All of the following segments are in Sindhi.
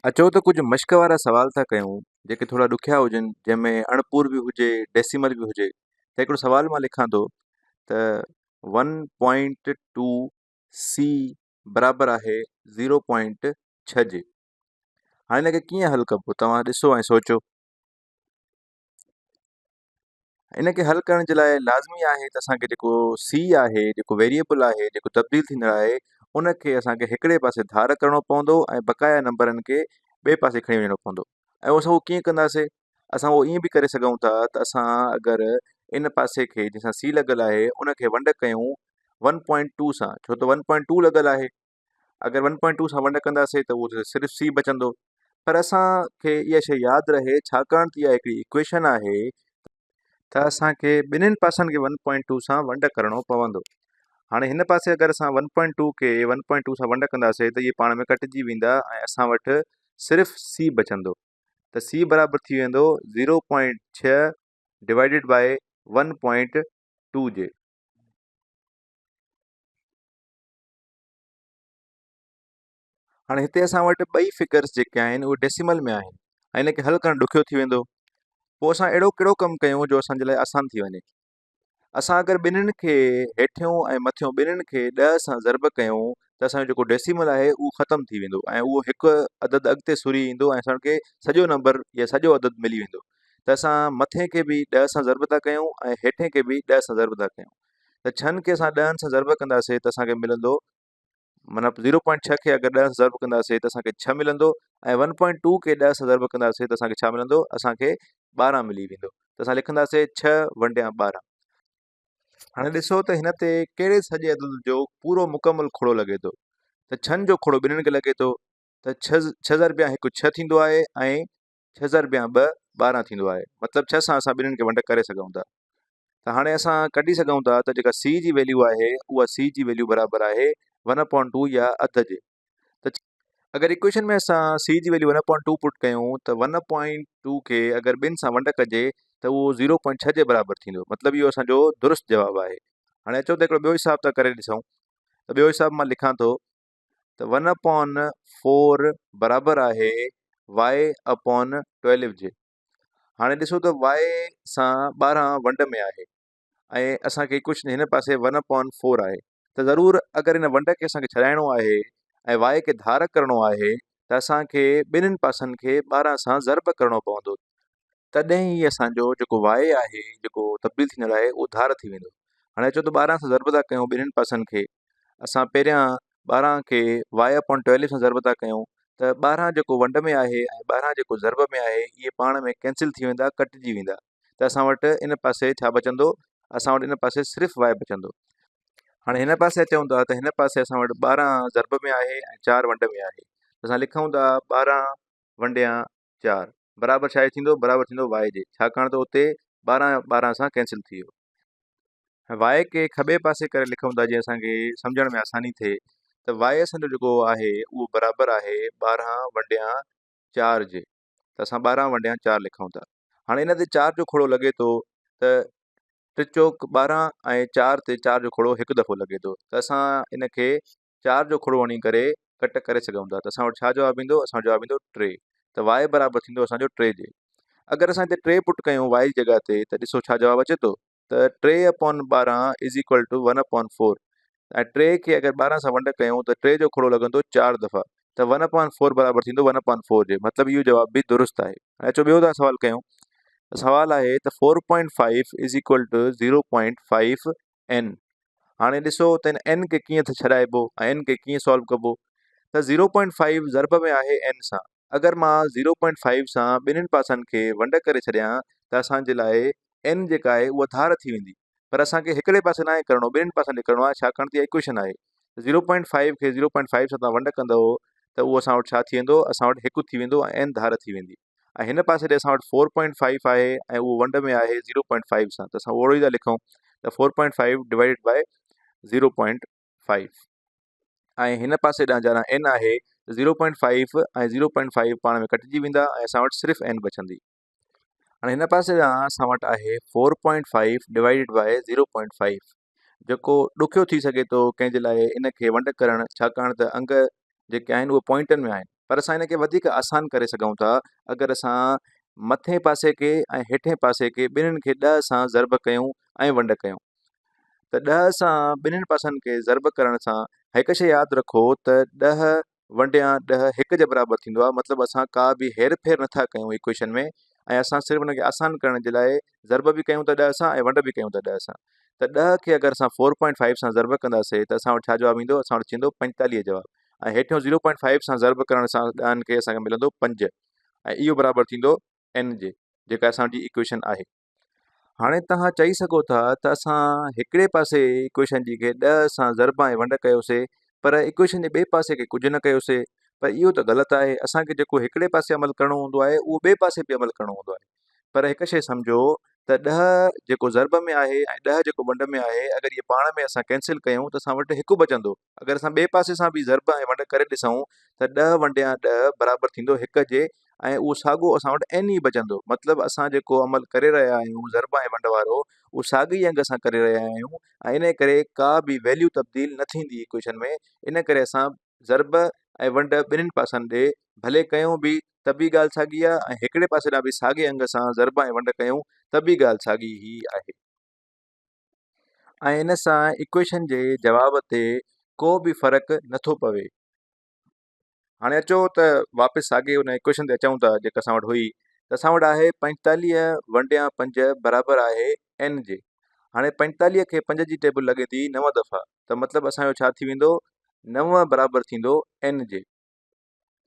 اچو ته ڪجهه مشق وارا سوال ٿا ڪيون جيڪي ٿورا ڏکيا هجن جنهن ۾ اڻپور به هجي ڊيسيمل به هجي ته هڪڙو سوال مان لکان ٿو ته ون پوائنٽ ٽو سي برابر آهي زيرو پوائنٽ ڇهه جي. هاڻي هن کي ڪيئن حل ڪبو توهان ڏسو ۽ سوچو. ان کي حل ڪرڻ جي لاء لازمي آهي ته اسان کي جيڪو سي آهي جيڪو ويريبل آهي جيڪو تبديل ٿيندڙ آهي ان کي اسان کي هڪڙي پاسي ڌار ڪرڻو پوندو ۽ بقايا نمبرن کي ٻئي پاسي کڻي وڃڻو پوندو ۽ اسان اهو ڪيئن ڪنداسي اسان اهو ائين به ڪري سگهون ٿا ته اسان اگر ان پاسي کي جنهن سان سي لڳل آهي ان کي ونڊ ڪيون ون پوائنٽ ٽو سان ڇو ته ون پوائنٽ ٽو لڳل آهي اگر ون پوائنٽ ٽو سان ونڊ ڪنداسين ته اهو صرف سي بچندو پر اسان کي اها شيء ياد رهي ڇاڪاڻ ته اها هڪڙي اڪويشن آهي ته اسان کي ٻنهين پاسن کي ون پوائنٽ ٽو سان ونڊ ڪرڻو پوندو هاڻي هن پاسي اگر اسان ون پوائنٽ ٽو کي ون پوائنٽ ٽو سان ونڊ ڪنداسين ته اهي پاڻ ۾ ڪٽجي ويندا ۽ اسان وٽ صرف سي بچندو ته سي برابر ٿي ويندو زيرو پوائنٽ ڇهه divided by one point two جي. هاڻي هتي اسان وٽ ٻئي فگرس جيڪي آهن اهي ڊيسيمل ۾ آهن ۽ ان کي حل ڪرڻ ڏکيو ٿي ويندو پوء اسان اهڙو ڪهڙو ڪم ڪيون جو اسان جي لاء آسان ٿي وڃي اسان اگر ٻنهين کي هيٺيون ۽ مٿيون ٻنهين کي ڏهه سان ضرب ڪيون ته اسان جو جيڪو ڊيسيمل آهي اهو ختم ٿي ويندو ۽ اهو هڪ عدد اڳتي سري ايندو ۽ اسان کي سڄو نمبر يا سڄو عدد ملي ويندو ته اسان مٿي کي به ڏهه سان ضرب ٿا ڪيون ۽ هيٺين کي به ڏهه سان ضرب ٿا ڪيون ته ڇهن کي اسان ڏهن سان ضرب ڪنداسين ته اسان کي ملندو معنيٰ زيرو پوائنٽ ڇهه کي اگر ڏهه سان ضرب ڪنداسين ته اسان کي ڇهه ملندو ۽ ون پوائنٽ ٽو کي ڏهه سان ضرب ڪنداسين ته اسان کي ڇا ملندو اسان کي ٻارهن ملي ويندو ته اسان لکنداسين ڇهه ونڊيان ٻارهن. هاڻي ڏسو ته هن تي ڪهڙي سڄي عدد جو پورو مڪمل کوڙو لڳي ٿو ته ڇهن جو کوڙو ٻنهين کي لڳي ٿو ته ڇهه ڇهه ضرب يا هڪ ڇهه ٿيندو آهي ۽ ڇهه ضرب يا ٻه 12 ٿيندو آهي مطلب ڇهه سان اسان ٻنهين کي ونڊ ڪري سگهون ٿا ته هاڻي اسان ڪڍي سگهون ٿا ته جيڪا سي جي ويليو آهي اها سي جي ويليو برابر آهي ون اپون ٽو يا اڌ جي ته اگر اڪويشن ۾ اسان سي جي value one upon to put ڪيون ته ون پوائنٽ ٽو کي اگر ٻن سان ونڊ ڪجي ته اهو زيرو پوائنٽ ڇهه جي برابر ٿيندو مطلب اهو اسان جو درست جواب آهي هاڻي اچو ته هڪڙو ٻيو حساب ٿا ڪري ڏسون ته ٻيو حساب مان لکان ٿو ته ون اپون فور برابر آهي وائي اپون ٽويلو جي. هاڻي ڏسو ته وائي سان 12 ونڊ ۾ آهي ۽ اسان کي ڪجهه هن پاسي ون اپون فور آهي ته ضرور اگر هن ونڊ کي اسان کي ڇڏائڻو آهي ۽ وائي کي ڌار ڪرڻو آهي ته اسان کي ٻنهين پاسن کي 12 سان ضرب ڪرڻو پوندو تڏهن ئي اسان جو جيڪو وائي آهي جيڪو تبديل ٿيندڙ آهي اهو ڌار ٿي ويندو. هاڻي اچو ته 12 سان ضرب ٿا ڪيون ٻنهين پاسن کي. اسان پهريان 12 کي وائي اپون ٽويلو سان ضرب ٿا ڪيون ته 12 جيڪو ونڊ ۾ آهي ۽ 12 جيڪو ضرب ۾ آهي اهي پاڻ ۾ ڪينسل ٿي ويندا ڪٽجي ويندا ته اسان وٽ ان پاسي ڇا بچندو اسان وٽ ان پاسي صرف وائي بچندو. هاڻي هن پاسي اچون ٿا ته هن پاسي اسان وٽ 12 ضرب ۾ آهي ۽ 4 ونڊ ۾ آهي ته اسان لکون ٿا 12 ونڊيان چار برابر ڇا ٿيندو برابر ٿيندو وائي جي ڇاڪاڻ ته اتي 12 12 سان ڪينسل ٿي ويو ۽ وائي کي کٻي پاسي ڪري لکون ٿا جيئن اسان کي سمجهڻ ۾ آساني ٿئي ته وائي اسان جو جيڪو آهي اهو برابر آهي 12 ونڊيان 4 جي ته اسان 12 ونڊيان 4 لکون ٿا هاڻي ان تي 4 جو کوڙو لڳي ٿو ته ٽي چوڪ 12 ۽ 4 تي 4 جو کوڙو هڪ دفعو لڳي ٿو ته اسان ان کي چار جو کڙو هڻي ڪري ڪٽ ڪري سگهون ٿا ته اسان وٽ ڇا جواب ايندو اسان وٽ جواب ايندو ٽي ته واء برابر ٿيندو اسان جو ٽي جي اگر اسان هتي ٽي پٽ ڪيون واء جي جڳهه تي ته ڏسو ڇا جواب اچي ٿو ته ٽي upon 12 is equal to one upon four ۽ ٽي کي اگر 12 سان ونڊ ڪيون ته ٽي جو کڙو لڳندو چار دفعا ته ون اپون فور برابر ٿيندو ون اپون فور جي مطلب اهو جواب به درست آهي هاڻي اچو ٻيو ٿا سوال ڪيون سوال آهي ته four point five is equal to zero point five N هاڻي ڏسو ته هن اين کي ڪيئن ڇڏائبو ۽ اين کي ڪيئن سالو ڪبو ته زيرو پوائنٽ فائيو ضرب ۾ آهي اين سان اگر مان زيرو پوائنٽ فائيو سان ٻنهين پاسن کي ونڊ ڪري ڇڏيان ته اسان جي لاء اين جيڪا آهي اها ڌار ٿي ويندي پر اسان کي هڪڙي پاسي ناهي ڪرڻو ٻنهين پاسن ڏي ڪرڻو آهي ڇاڪاڻ ته اها ايڪويشن آهي زيرو پوائنٽ فائيو کي زيرو پوائنٽ فائيو سان توهان ونڊ ڪندؤ ته اهو اسان وٽ ڇا ٿي ويندو اسان وٽ هڪ ٿي ويندو ۽ اين ڌار ٿي ويندي ۽ هن پاسي ڏي اسان وٽ فور پوائنٽ فائيو آهي ۽ اهو ونڊ ۾ آهي زيرو پوائنٽ فائيو سان ته اسان اهڙو ئي ٿا لکون ته four point five divided by zero point five ۽ هن پاسي ڏانهن جاران اين آهي ته zero point five ۽ zero point five پاڻ ۾ ڪٽجي ويندا ۽ اسان وٽ صرف اين بچندي. هاڻي هن پاسي ڏانهن اسان وٽ آهي four point five divided by zero point five جيڪو ڏکيو ٿي سگهي ٿو ڪنهن جي لاء ان کي ونڊ ڪرڻ ڇاڪاڻ ته انگ جيڪي آهن اهي پوائنٽن ۾ آهن. پر اسان ان کي وڌيڪ آسان ڪري سگهون ٿا اگر اسان مٿئين پاسي کي ۽ هيٺئين پاسي کي ٻنهين کي ڏهه سان ضرب ڪيون ۽ ونڊ ڪيون ته ڏهه سان ٻنهين پاسن کي ضرب ڪرڻ سان هڪ شيء ياد رکو ته ڏهه ونڊيان ڏهه هڪ جي برابر ٿيندو آهي مطلب اسان ڪا به هير ڦير نٿا ڪيون ايڪويشن ۾ ۽ اسان صرف ان کي آسان ڪرڻ جي لاء ضرب به ڪيون ٿا ڏهه سان ۽ ونڊ به ڪيون ٿا ڏهه سان ته ڏهه کي اگر اسان فور پوائنٽ فائيو سان ضرب ڪنداسي ته اسان وٽ ڇا جواب ايندو اسان وٽ ٿيندو پنجيتاليهه جواب ۽ هيٺيون زيرو پوائنٽ فائيو سان ضرب ڪرڻ سان ڏهن کي اسان کي ملندو پنج ۽ اهو برابر ٿيندو اين جي جيڪا اسان جي ايڪويشن آهي هاڻي توهان چئي سگهو ٿا ته اسان هڪڙي پاسي ايڪويشن جي کي ڏهه سان ضرب ۽ ونڊ ڪيوسي پر ايڪويشن جي ٻئي پاسي کي ڪجهه نه ڪيوسي پر اهو ته غلط آهي اسان کي جيڪو هڪڙي پاسي عمل ڪرڻو هوندو آهي اهو ٻئي پاسي به عمل ڪرڻو هوندو آهي پر هڪ شيء سمجهو ته ڏهه جيڪو ضرب ۾ آهي ۽ ڏهه جيڪو ونڊ ۾ آهي اگر اهي پاڻ ۾ اسان ڪينسل ڪيون ته اسان وٽ هڪ بچندو اگر اسان ٻئي پاسي سان به ضرب ۽ ونڊ ڪري ڏسون ته ڏهه ونڊيان ڏهه برابر ٿيندو هڪ جي ۽ اهو ساڳو اسان وٽ اين ئي بچندو مطلب اسان جيڪو عمل ڪري رهيا آهيون ضرب ۽ ونڊ وارو اهو ساڳي ئي انگ سان ڪري رهيا آهيون ۽ ان ڪري ڪا به ويليو تبديل نه ٿيندي ايڪويشن ۾ ان ڪري اسان ضرب ۽ ونڊ ٻنهين پاسن ڏي ڀلي ڪيون به ته به ڳالهه ساڳي آهي ۽ هڪڙي پاسي ڏانهن به ساڳي انگ سان ضرب ۽ ونڊ ڪيون ته به ڳالهه ساڳي ئي آهي. ۽ ان سان ايڪويشن جي جواب تي ڪو به فرق نٿو پوي. هاڻي اچو ته واپس ساڳي ان ايڪويشن تي اچون ٿا جيڪا اسان وٽ هئي ته اسان وٽ آهي پنجتاليهه ونڊيان پنج برابر آهي اين جي. هاڻي پنجتاليهه کي پنج جي ٽيبل لڳي ٿي نو دفعا ته مطلب اسان جو ڇا ٿي ويندو نو برابر ٿيندو اين جي.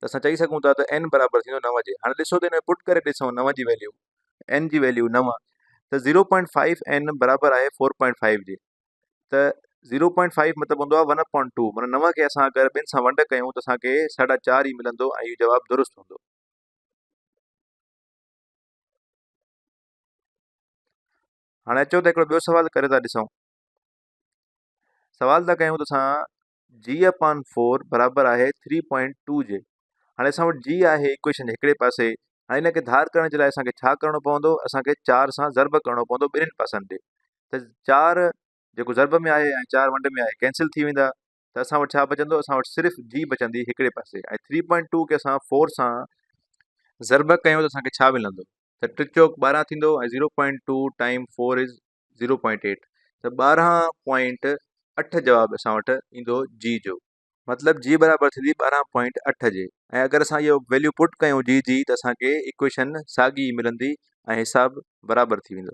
ته اسان چئي سگهون ٿا ته اين برابر ٿيندو نو جي. هاڻي ڏسو ته ان ۾ پٽ ڪري ڏسون نو جي ويليو اين جي ويليو نو ته زيرو پوائنٽ فائيو اين برابر آهي فور پوائنٽ فائيو جي ته زيرو پوائنٽ فائيو مطلب هوندو آهي ون اپون ٽو معنيٰ نو کي اسان اگر ٻن سان ونڊ ڪيون ته اسان کي ساڍا چار ئي ملندو ۽ اهو جواب درست هوندو. هاڻي اچو ته هڪڙو ٻيو سوال ڪري ٿا ڏسون. سوال ٿا ڪيون ته اسان جي اپان فور برابر آهي ٿري پوائنٽ ٽو جي. هاڻي اسان وٽ جي آهي ايڪويشن جي هڪڙي پاسي هاڻي ان کي ڌار ڪرڻ جي لاء اسان کي ڇا ڪرڻو پوندو اسان کي چار سان ضرب ڪرڻو پوندو ٻنهين پاسن تي ته چار جيڪو ضرب ۾ آهي ۽ چار ونڊ ۾ آهي ڪينسل ٿي ويندا ته اسان وٽ ڇا بچندو اسان وٽ صرف جي بچندي هڪڙي پاسي ۽ ٿري پوائنٽ ٽو کي اسان فور سان ضرب ڪيون ته اسان کي ڇا ملندو ته ٽي چوڪ ٻارهن ٿيندو ۽ zero point two time four is zero point eight ته ٻارهن پوائنٽ اٺ جواب اسان وٽ ايندو جي جو. مطلب جي برابر ٿيندي ٻارهن پوائنٽ اٺ جي ۽ اگر اسان اهو ويليو پٽ ڪيون جي جي ته اسان کي ايڪويشن ساڳي ئي ملندي ۽ حساب برابر ٿي ويندو.